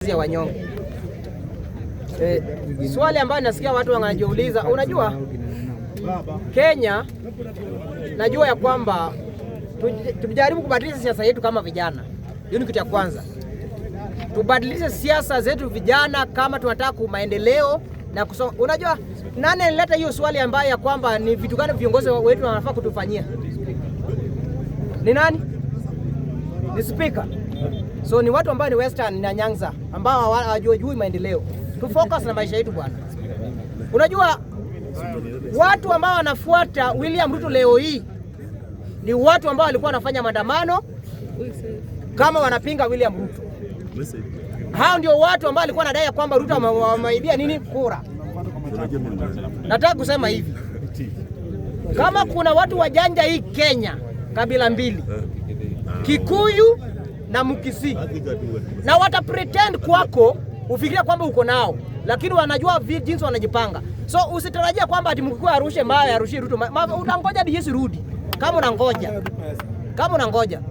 Kazi ya wanyonge. Swali ambayo nasikia watu wanajiuliza, unajua Kenya, najua ya kwamba tujaribu kubadilisha siasa yetu kama vijana. Hiyo ni kitu ya kwanza. Tubadilishe siasa zetu vijana, kama tunataka maendeleo na kusoma. Unajua nani alileta hiyo swali ambayo ya kwamba ni vitu gani viongozi wetu wanafaa kutufanyia? Ni nani? Ni speaker. So ni watu ambao ni Western na Nyanza ambao hawajui maendeleo. Tu focus na maisha yetu, bwana. Unajua watu ambao wanafuata William Ruto leo hii ni watu ambao walikuwa wanafanya maandamano kama wanapinga William Ruto. Hao ndio watu ambao walikuwa wanadai ya kwamba Ruto wameibia nini kura. Nataka kusema hivi, kama kuna watu wajanja hii Kenya, kabila mbili, Kikuyu na Mkisii, na wata pretend kwako ufikiria kwamba uko nao, lakini wanajua jinsi wanajipanga. So usitarajia kwamba ati Mkikuyu arushe mawe, arushe Ruto, utangoja hadi Yesu rudi. Kama unangoja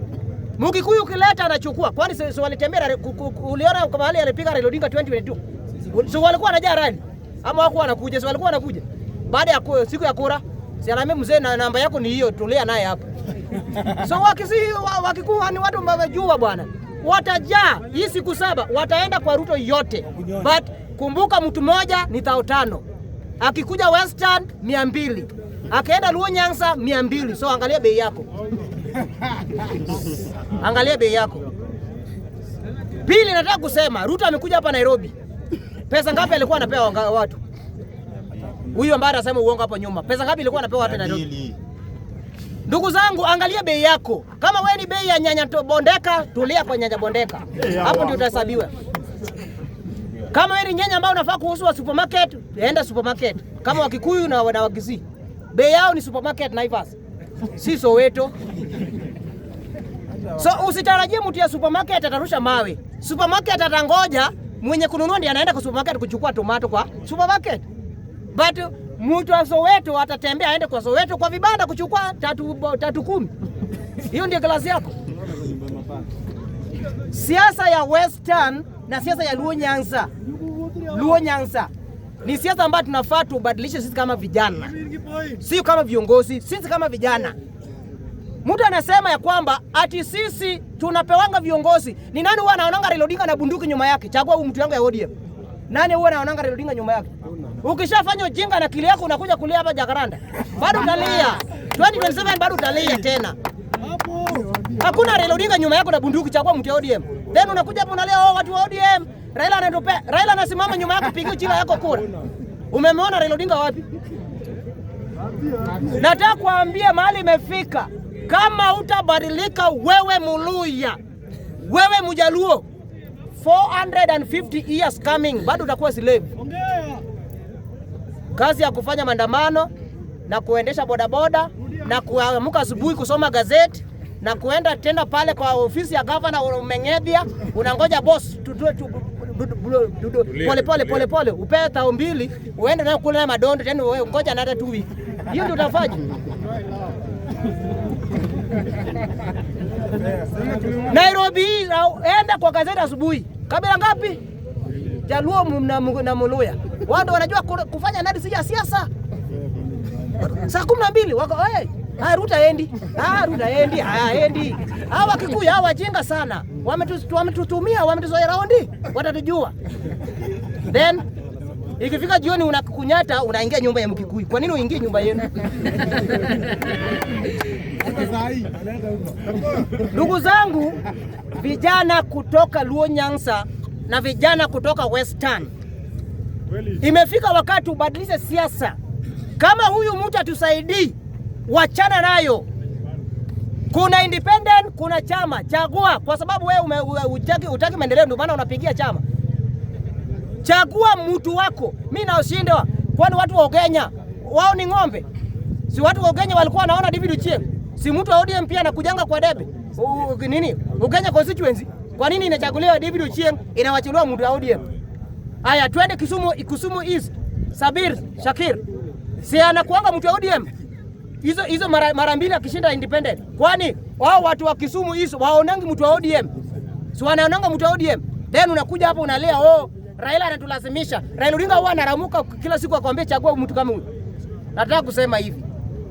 Mkikuyu ukileta anachukua. Kwani si walitembea? Uliona kwa mahali alipiga Raila Odinga 2022? Si walikuwa wanajaa rally ama wako wanakuja? Si walikuwa wanakuja baada ya siku ya kura? Si anaambia mzee, na namba yako ni hiyo, tulia naye hapo. So Wakikuyu ni watu wamejua, bwana, watajaa hii siku 7, wataenda kwa Ruto yote, but kumbuka mtu mmoja ni 5,000, akikuja Western 200, akienda Luo Nyanza 200. So angalia bei yako, angalia bei yako. Pili, nataka kusema Ruto amekuja hapa Nairobi, pesa ngapi alikuwa anapewa watu? Huyu ambaye anasema uongo hapo nyuma, pesa ngapi ilikuwa anapewa watu Nairobi? Ndugu zangu, angalia bei yako. Kama wewe ni bei ya nyanya bondeka, tulia kwa nyanya bondeka, hapo ndio utahesabiwa. Kama wewe ni nyanya ambao unafaa kuuzwa supermarket, enda supermarket. Kama Wakikuyu na Wakisii, bei yao ni supermarket Naivas, si Soweto. So usitarajie mtu ya supermarket atarusha mawe. Supermarket atangoja mwenye kununua ndiye anaenda kwa supermarket kuchukua tomato kwa supermarket. But mtu wa Soweto atatembea aende kwa Soweto kwa vibanda kuchukua tatu, tatu kumi. Hiyo ndio class yako. Siasa ya Western na siasa ya Luo Nyanza, Luo Nyanza ni siasa ambayo tunafaa tubadilishe sisi kama vijana, sio kama viongozi, sisi kama vijana. Mtu anasema ya kwamba ati sisi tunapewanga viongozi. Ni nani huwa anaonanga Raila Odinga na bunduki nyuma yake? Chagua huyu mtu yangu ya ODM. Nani huwa anaonanga Raila Odinga nyuma yake? Ukishafanya ujinga na akili yako unakuja kulia hapa Jacaranda. Bado utalia. 2027 bado utalia tena. Hakuna Raila Odinga nyuma yako na bunduki, chagua mtu ya ODM. Then unakuja hapa unalia, "Oh, watu wa ODM, Raila anatupea." Raila anasimama nyuma yako, pigia chila yako kura. Umemwona Raila Odinga wapi? Nataka kuambia mahali imefika. Kama utabadilika wewe Muluya, wewe Mjaluo, 450 years coming bado utakuwa slave. Kazi ya kufanya maandamano na kuendesha bodaboda na kuamka asubuhi kusoma gazeti na kuenda tena pale kwa ofisi ya gavana umeng'edhia, unangoja boss pole pole pole pole, upewe 2000 uende nayo kule madondo tena, wewe ngoja another 2 week. Hiyo ndio utafanya. Nairobi hii, enda kwa gazeti asubuhi. Kabila ngapi? Jaluo na Muluya. Wao ndio wanajua kufanya analysis ya siasa. Saa 12 wako, hey, ah, Ruto endi. Ah, Ruto endi, ah, endi. Hawa Kikuyu hawa wajinga sana. Wametutumia, wametuzoea raundi, watatujua. Then ikifika jioni unakunyata, unaingia nyumba ya Mkikuyu. Kwa nini uingie nyumba yenu? Ndugu zangu, vijana kutoka Luo Nyanza na vijana kutoka Western, imefika wakati ubadilishe siasa. Kama huyu mtu atusaidii, wachana nayo. Kuna independent, kuna chama, chagua, kwa sababu wewe utaki maendeleo, ndio maana unapigia chama. Chagua mtu wako. Mimi naoshindwa, kwani watu wa Ugenya wao ni ng'ombe? Si watu wa Ugenya walikuwa wanaona David Ochieng? Si mtu wa ODM pia anakujanga kwa debe nini Ugenya constituency? Kwa nini inachaguliwa David Ochieng, inawachiliwa mtu wa ODM? Aya, twende Kisumu, Kisumu East. Sabir Shakir si anakuanga mtu wa ODM? Hizo hizo mara mbili akishinda independent. Kwani wao watu wa Kisumu East waonangi mtu wa ODM? Si wanaonanga mtu wa ODM? Then unakuja hapo unalia, "Oh, Raila anatulazimisha." Raila Odinga huwa anaramuka kila siku akwambia chagua mtu kama huyu. Nataka kusema hivi,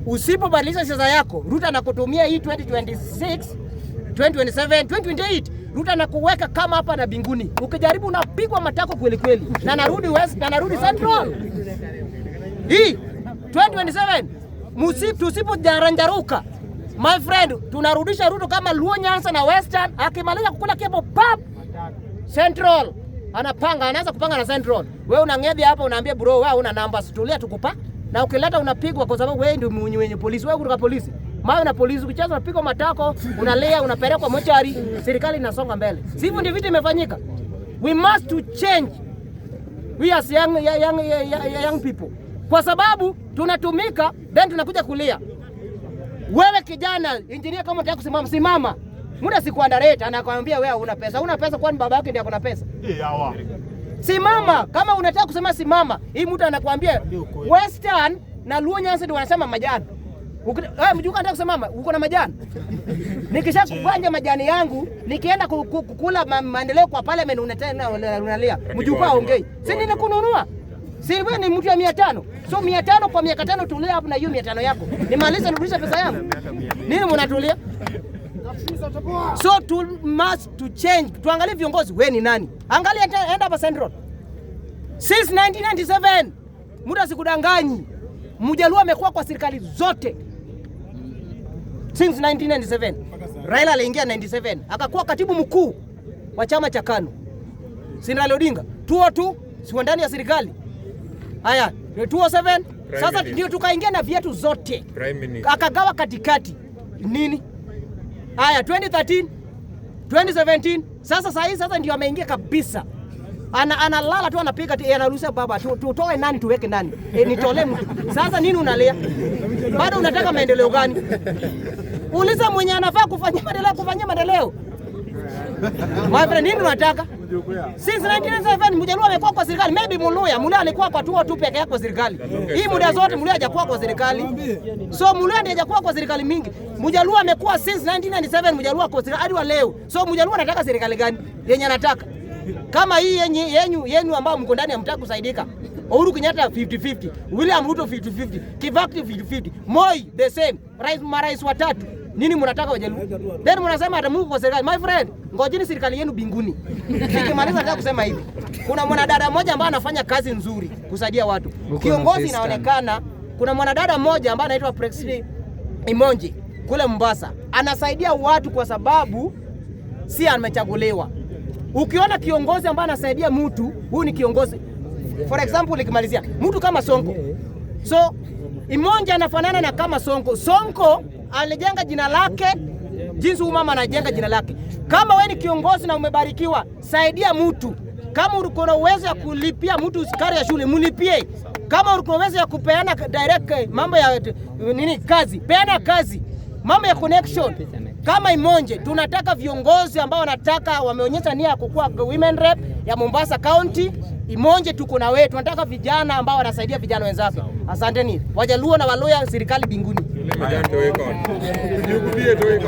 usipobadilisha siasa yako, Ruto anakutumia hii 2026, 2027, 2028. Ruto anakuweka kama hapa na binguni. Ukijaribu unapigwa matako kweli kweli, na narudi West na narudi Central. Hii 2027 tusipojaranjaruka, my friend, tunarudisha Ruto kama Luo Nyanza na Western. Akimaliza kukula kiapo pap, Central anapanga, anaanza kupanga na Central. Wewe unang'edhi hapa, unaambia bro, wewe una numbers, tulia tukupa. Na ukileta unapigwa kwa sababu wewe ndio mwenye wenye polisi, wewe kutoka polisi. Mawe na polisi ukicheza unapigwa matako, unalea, unapelekwa mochari, serikali inasonga mbele. Sivyo ndio vitu imefanyika. We must to change, we as young people, kwa sababu tunatumika then tunakuja kulia. Wewe kijana engineer, kama unataka kusimama simama. Muda siku underrate, anakwambia wewe una pesa. Una pesa kwani baba yake ndiye akona pesa? Simama kama unataka kusema simama. Hii mtu anakuambia Western na Luo Nyanza ndio wanasema majani. Wewe mjukuu anataka kusimama, uko na majani. Nikisha kuvanja majani yangu, nikienda kukula maendeleo kwa parliament unatena unalia. Mjukuu aongei. Si nini kununua? Si wewe ni mtu ya 500. So 500 kwa miaka 5 tulia hapo na hiyo 500 yako. Nimalize nirudishe pesa yangu. Nini mnatulia? So to must to change. Tuangalie viongozi, wewe ni nani? Angalia enda hapa Central. Since 1997, muda sikudanganyi, Mjaluo amekuwa kwa serikali zote since 1997. Raila aliingia 97 akakuwa katibu mkuu wa chama cha KANU. Si Raila Odinga 202 si wa ndani ya serikali. Haya, 207 Prime sasa Minister. Ndio tukaingia na viatu zote, Prime Minister. Akagawa katikati nini? Haya, 2013, 2017, sasa saa hii sasa ndio ameingia kabisa. Analala tu anapiga tu, anarusha baba tutoe nani tuweke nani? Nitolee mtu. Sasa nini unalia? Bado unataka maendeleo gani? Uliza mwenye anafaa kufanyia maendeleo kufanyia maendeleo. My friend, nini unataka? Since 1997 Mjaluo amekuwa kwa serikali. Maybe Mluya alikuwa kwa 202 peke yake kwa serikali. Hii muda zote Mluya hajakuwa kwa serikali. So Mluya ndiye hajakuwa kwa serikali mingi. Mjaluo amekuwa since 1997, Mjaluo kwa serikali hadi wa leo. So Mjaluo anataka serikali gani? Yenye anataka. Kama hii yenye yenu ambao mko ndani hamtaki kusaidika. Uhuru Kenyatta 50-50, William Ruto 50-50, Kibaki 50-50, Moi the same. Rais marais watatu. Nini mnataka Wajaluo? Then mnasema hata Mungu kwa serikali. My friend, ngojeni serikali yenu binguni. Nikimaliza nataka kusema hivi. Kuna mwanadada mmoja ambaye anafanya kazi nzuri kusaidia watu. Uko Kiongozi na inaonekana kuna mwanadada mmoja ambaye anaitwa Prexley Imonji kule Mombasa. Anasaidia watu kwa sababu si amechaguliwa. Ukiona kiongozi ambaye anasaidia mtu, huyu ni kiongozi. For example, nikimalizia, mtu kama Sonko. So Imonji anafanana na kama Sonko. Sonko alijenga jina lake jinsi huyu mama anajenga jina lake. Kama wewe ni kiongozi na umebarikiwa, saidia mtu. Kama uko na uwezo ya kulipia mtu karo ya shule, mlipie. Kama uko na uwezo ya kupeana direct mambo ya nini kazi, peana kazi. Mambo ya connection kama Imonje, tunataka viongozi ambao wanataka wameonyesha nia ya kukua women rep ya Mombasa County. Imonje, tuko na wewe, tunataka vijana ambao wanasaidia vijana wenzake. Asanteni Wajaluo na Waluya, serikali binguni. Majani to iko. Tujiukubie to iko.